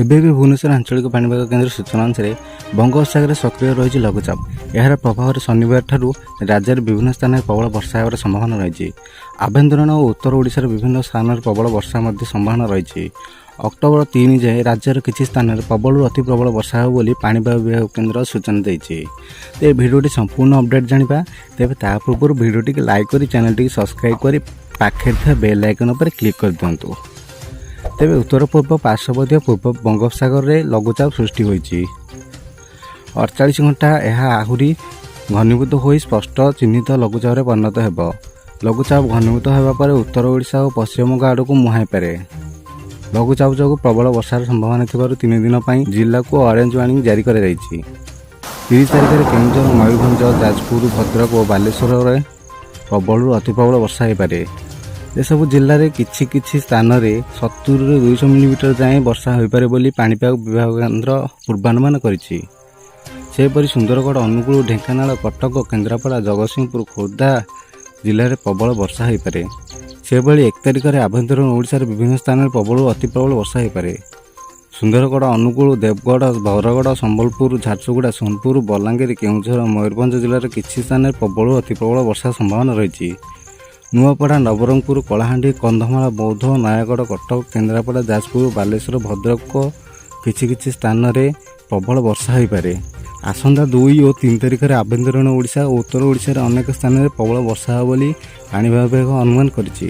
ଏବେ ବି ଭୁବନେଶ୍ୱର ଆଞ୍ଚଳିକ ପାଣିପାଗ କେନ୍ଦ୍ର ସୂଚନା ଅନୁସାରେ ବଙ୍ଗୋପସାଗରରେ ସକ୍ରିୟ ରହିଛି ଲଘୁଚାପ। ଏହାର ପ୍ରଭାବରେ ଶନିବାର ଠାରୁ ରାଜ୍ୟର ବିଭିନ୍ନ ସ୍ଥାନରେ ପ୍ରବଳ ବର୍ଷା ହେବାର ସମ୍ଭାବନା ରହିଛି। ଆଭ୍ୟନ୍ତରୀଣ ଓ ଉତ୍ତର ଓଡ଼ିଶାର ବିଭିନ୍ନ ସ୍ଥାନରେ ପ୍ରବଳ ବର୍ଷା ମଧ୍ୟ ସମ୍ଭାବନା ରହିଛି। ଅକ୍ଟୋବର 3 ଯାଏଁ ରାଜ୍ୟର କିଛି ସ୍ଥାନରେ ପ୍ରବଳରୁ ଅତି ପ୍ରବଳ ବର୍ଷା ହେବ ବୋଲି ପାଣିପାଗ ବିଭାଗ କେନ୍ଦ୍ର ସୂଚନା ଦେଇଛି। ତ ଏ ଭିଡ଼ିଓଟି ସମ୍ପୂର୍ଣ୍ଣ ଅପଡ଼େଟ୍ ଜାଣିବା। ତେବେ ତା ପୂର୍ବରୁ ଭିଡ଼ିଓଟିକୁ ଲାଇକ୍ କରି, ଚ୍ୟାନେଲଟିକୁ ସବସ୍କ୍ରାଇବ୍ କରି ପାଖରେ ଥିବା ବେଲ୍ ଆଇକନ୍ ଉପରେ କ୍ଲିକ୍ କରିଦିଅନ୍ତୁ। ତେବେ ଉତ୍ତର ପୂର୍ବ ପାର୍ଶ୍ୱବର୍ତ୍ତୀ ପୂର୍ବ ବଙ୍ଗୋପସାଗରରେ ଲଘୁଚାପ ସୃଷ୍ଟି ହୋଇଛି। 48 ଘଣ୍ଟା ଏହା ଆହୁରି ଘନୀଭୂତ ହୋଇ ସ୍ପଷ୍ଟ ଚିହ୍ନିତ ଲଘୁଚାପରେ ପରିଣତ ହେବ। ଲଘୁଚାପ ଘନୀଭୂତ ହେବା ପରେ ଉତ୍ତର ଓଡ଼ିଶା ଓ ପଶ୍ଚିମବଙ୍ଗ ଆଡ଼କୁ ମୁହାଁଇପାରେ। ଲଘୁଚାପ ଯୋଗୁଁ ପ୍ରବଳ ବର୍ଷାର ସମ୍ଭାବନା ଥିବାରୁ 3 ଦିନ ପାଇଁ ଜିଲ୍ଲାକୁ ଅରେଞ୍ଜ ୱାର୍ଣ୍ଣିଂ ଜାରି କରାଯାଇଛି। 30 ତାରିଖରେ କେଉଁଝର, ମୟୂରଭଞ୍ଜ, ଯାଜପୁର, ଭଦ୍ରକ ଓ ବାଲେଶ୍ୱରରେ ପ୍ରବଳରୁ ଅତି ପ୍ରବଳ ବର୍ଷା ହୋଇପାରେ। ଏସବୁ ଜିଲ୍ଲାରେ କିଛି କିଛି ସ୍ଥାନରେ 70ରୁ 200 ମିଲିମିଟର ଯାଏଁ ବର୍ଷା ହୋଇପାରେ ବୋଲି ପାଣିପାଗ ବିଭାଗ କେନ୍ଦ୍ର ପୂର୍ବାନୁମାନ କରିଛି। ସେହିପରି ସୁନ୍ଦରଗଡ଼, ଅନୁଗୁଳ, ଢେଙ୍କାନାଳ, କଟକ, କେନ୍ଦ୍ରାପଡ଼ା, ଜଗତସିଂହପୁର, ଖୋର୍ଦ୍ଧା ଜିଲ୍ଲାରେ ପ୍ରବଳ ବର୍ଷା ହୋଇପାରେ। ସେହିଭଳି 1 ତାରିଖରେ ଆଭ୍ୟନ୍ତରୀଣ ଓଡ଼ିଶାର ବିଭିନ୍ନ ସ୍ଥାନରେ ପ୍ରବଳରୁ ଅତି ପ୍ରବଳ ବର୍ଷା ହୋଇପାରେ। ସୁନ୍ଦରଗଡ଼, ଅନୁଗୁଳ, ଦେବଗଡ଼, ବରଗଡ଼, ସମ୍ବଲପୁର, ଝାରସୁଗୁଡ଼ା, ସୋନପୁର, ବଲାଙ୍ଗୀର, କେଉଁଝର, ମୟୂରଭଞ୍ଜ ଜିଲ୍ଲାର କିଛି ସ୍ଥାନରେ ପ୍ରବଳରୁ ଅତି ପ୍ରବଳ ବର୍ଷା ସମ୍ଭାବନା ରହିଛି। ନୂଆପଡ଼ା, ନବରଙ୍ଗପୁର, କଳାହାଣ୍ଡି, କନ୍ଧମାଳ, ବୌଦ୍ଧ, ନୟାଗଡ଼, କଟକ, କେନ୍ଦ୍ରାପଡ଼ା, ଯାଜପୁର, ବାଲେଶ୍ୱର, ଭଦ୍ରକ କିଛି କିଛି ସ୍ଥାନରେ ପ୍ରବଳ ବର୍ଷା ହୋଇପାରେ। ଆସନ୍ତା 2 ଓ 3 ତାରିଖରେ ଆଭ୍ୟନ୍ତରୀଣ ଓଡ଼ିଶା ଓ ଉତ୍ତର ଓଡ଼ିଶାର ଅନେକ ସ୍ଥାନରେ ପ୍ରବଳ ବର୍ଷା ହେବ ବୋଲି ପାଣିପାଗ ବିଭାଗ ଅନୁମାନ କରିଛି।